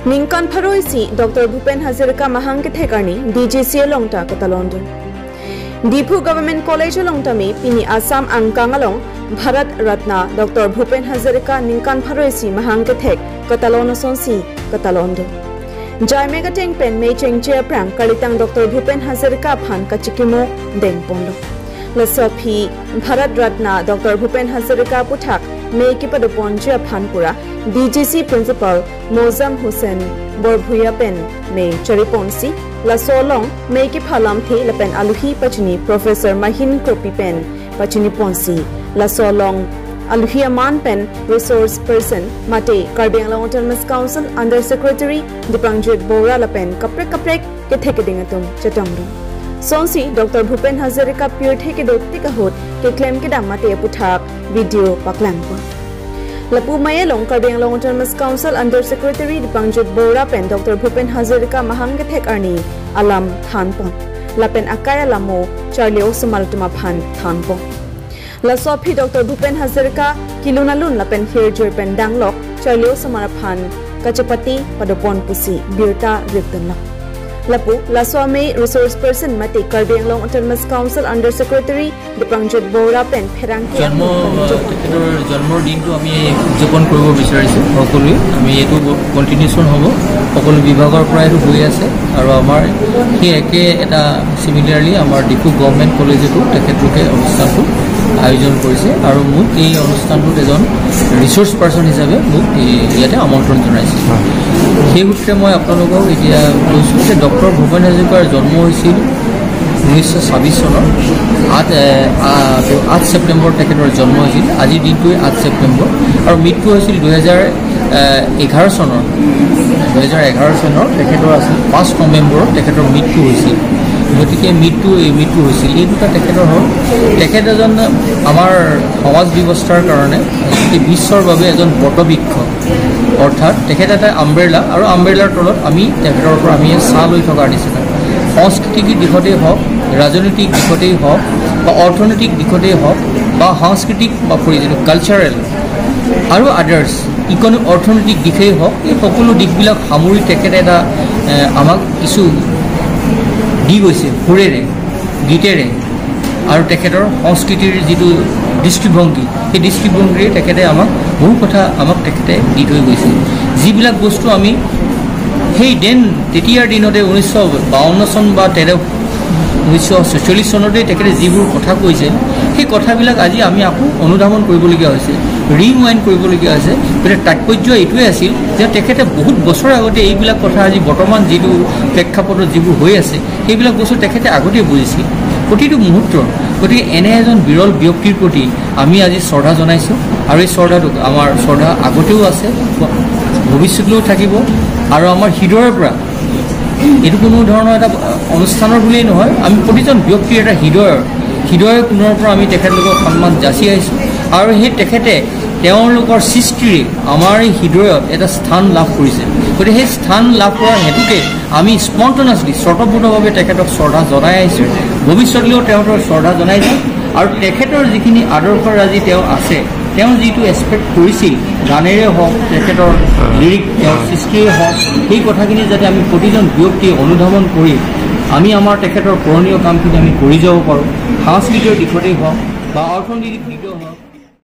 Ningkan pharoi si Dr. Bhupen Hazarika mahang ke thekarni DGC longta katalondon. Diphu Government College longta me pini Assam angkangalong Bharat Ratna Dr. Bhupen Hazarika ningkan pharoi si mahang ke thek katalonoson si katalondon. Jai mega teng pen me chengche prang kalitang Dr. Bhupen Hazarika phan kachikimo dengpondo. Lasopi Bharat Ratna Dr. Bhupen Hazarika puthak me kipadopon che phanpura DGC Principal Mozam Hussain Borbhuya pen me chariponsi lasolong me ki phalam the lapen aluhi pachini Professor Mahin Kropi pen pachini ponsi lasolong aluhi aman pen resource person mate Karbi Anglong Autonomous Council Under Secretary Dipangjit Bora lapen kaprek kaprek ke thekedingatum chatongru Sonsi Dr. Bhupen Hazarika pure theke dotti kahot ke claim ke damate puthak video paklangpo Lapu Mayelong Karbi Anglong Autonomous Council Under Secretary Dipangjit Bora pen Dr. Bhupen Hazarika mahang ke thek arni alam thanpon Lapen akaya lamo Charlie Osumaltuma phan thanpon Lasopi Dr. Bhupen Hazarika kilunalun lapen hirjur pen danglok Charlie Osumara phan kachapati padopon pusi birta riptanla Lapu Laswame resource person mate Karbi Anglong Autonomous Council Under Secretary Dipangjit Bora pen pherangki জন্ম তেখেতৰ জন্মৰ দিনটো আমি উদযাপন কৰিব বিচাৰিছোঁ সকলোৱে। আমি এইটো কণ্টিনিউশ্যন হ'ব, সকলো বিভাগৰ পৰা এইটো হৈ আছে আৰু আমাৰ সেই একে এটা চিমিলাৰলি আমাৰ ডিফু গভৰ্ণমেণ্ট কলেজতো তেখেতলোকে অনুষ্ঠানটো আয়োজন কৰিছে আৰু মোক এই অনুষ্ঠানটোত এজন ৰিচোৰ্চ পাৰ্চন হিচাপে মোক ইয়াতে আমন্ত্ৰণ জনাইছে। সেই সূত্ৰে মই আপোনালোকক এতিয়া কৈছোঁ যে ডক্টৰ ভূপেন হাজৰিকাৰ জন্ম হৈছিল 1926 চনৰ 8 ছেপ্টেম্বৰ তেখেতৰ জন্ম হৈছিল। আজিৰ দিনটোৱে 8 ছেপ্টেম্বৰ আৰু মৃত্যু হৈছিল 2011 চনৰ 2011 চনৰ তেখেতৰ আছিল 5 নৱেম্বৰত তেখেতৰ মৃত্যু হৈছিল। গতিকে মৃত্যু হৈছিল এই দুটা তেখেতৰ হ'ল। তেখেত এজন আমাৰ সমাজ ব্যৱস্থাৰ কাৰণে বিশ্বৰ বাবে এজন বটবৃক্ষ, অৰ্থাৎ তেখেত এটা আমব্ৰেলা আৰু আমব্ৰেলাৰ তলত আমি তেখেতৰ পৰা আমি ছাঁ লৈ থকাৰ নিচিনা। সাংস্কৃতিক দিশতেই হওক, ৰাজনৈতিক দিশতেই হওক বা অৰ্থনৈতিক দিশতেই হওক বা সাংস্কৃতিক বা কালচাৰেল আৰু আদাৰ্ছ অৰ্থনৈতিক দিশেই হওক, এই সকলো দিশবিলাক সামৰি তেখেতে এটা আমাক কিছু দি গৈছে সুৰেৰে, গীতেৰে আৰু তেখেতৰ সংস্কৃতিৰ যিটো দৃষ্টিভংগী, সেই দৃষ্টিভংগীৰে তেখেতে আমাক বহু কথা আমাক তেখেতে দি থৈ গৈছে। যিবিলাক বস্তু আমি সেই তেতিয়াৰ দিনতে 1952 চন বা 1946 চনতেই তেখেতে যিবোৰ কথা কৈছে সেই কথাবিলাক আজি আমি আকৌ অনুধাৱন কৰিবলগীয়া হৈছে, ৰিৱাইণ্ড কৰিবলগীয়া হৈছে। গতিকে তাৎপৰ্য এইটোৱে আছিল যে তেখেতে বহুত বছৰ আগতে এইবিলাক কথা আজি বৰ্তমান যিটো প্ৰেক্ষাপটত যিবোৰ হৈ আছে সেইবিলাক বস্তু তেখেতে আগতেই বুজিছিল প্ৰতিটো মুহূৰ্তৰ। গতিকে এনে এজন বিৰল ব্যক্তিৰ প্ৰতি আমি আজি শ্ৰদ্ধা জনাইছোঁ আৰু এই শ্ৰদ্ধাটোক আমাৰ শ্ৰদ্ধা আগতেও আছে, ভৱিষ্যতলৈও থাকিব আৰু আমাৰ হৃদয়ৰ পৰা এইটো কোনো ধৰণৰ এটা অনুষ্ঠানৰ বুলিয়েই নহয়, আমি প্ৰতিজন ব্যক্তিৰ এটা হৃদয়ৰ কোণৰ পৰা আমি তেখেতলোকক সন্মান যাচি আহিছোঁ আৰু সেই তেখেতে তেওঁলোকৰ সৃষ্টিৰে আমাৰ এই হৃদয়ত এটা স্থান লাভ কৰিছে। গতিকে সেই স্থান লাভ কৰাৰ হেতুকে আমি স্পণ্টনাছলি স্বতঃস্ফূৰ্তভাৱে তেখেতক শ্ৰদ্ধা জনাই আহিছোঁ, ভৱিষ্যতলৈও তেওঁলোকক শ্ৰদ্ধা জনাই যাম। আৰু তেখেতৰ যিখিনি আদৰ্শৰাজি তেওঁ আছে, তেওঁ যিটো এক্সপেক্ট কৰিছিল গানেৰে হওক, তেখেতৰ লিৰিক তেওঁৰ সৃষ্টিৰে হওক, সেই কথাখিনি যাতে আমি প্ৰতিজন ব্যক্তিয়ে অনুধাৱন কৰি আমি আমাৰ তেখেতৰ কৰণীয় কামখিনি আমি কৰি যাব পাৰোঁ, সাংস্কৃতিক দিশতেই হওক বা অৰ্থনৈতিক দিশতেই হওক।